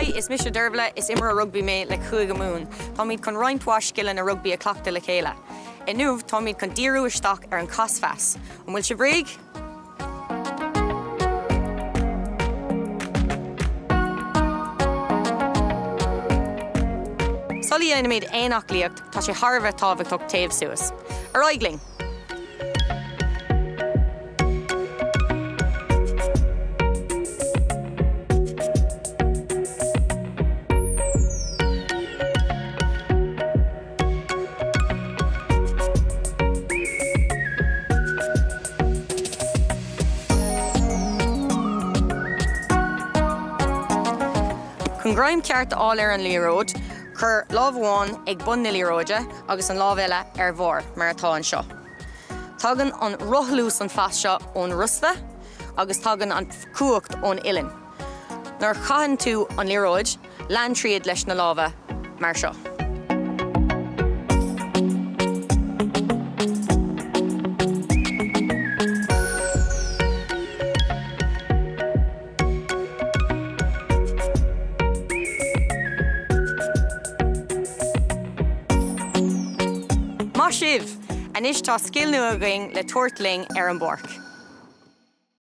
Haigh, is mise Dervla, is imreoir rugbaí mé le Cúige Mumhan. Táimid chun roinnt mhaith scileanna rugbaí a chleachtadh le chéile. Inniu, táimid chun díriú isteach ar an casphas. An bhfuil sibh réidh? Sula dhéanaimid aon aclaíocht, tá sé thar a bheith tábhachtach téamh suas. Ar aghaidh linn! Chun greim ceart a fháil ar an liathróid, cuir lámh amháin ag bun na liathróide agus an lámh eile ar bharr, mar atá anseo. Tagann an rothlú san phas seo ón rosta agus tagann an chumhacht ón uillinn. Nuair a chaitheann tú an liathróid, Lean tríd leis na lámha mar seo. Maith sibh! Anois tá scil nua againn le tabhairt linn ar an bpáirc.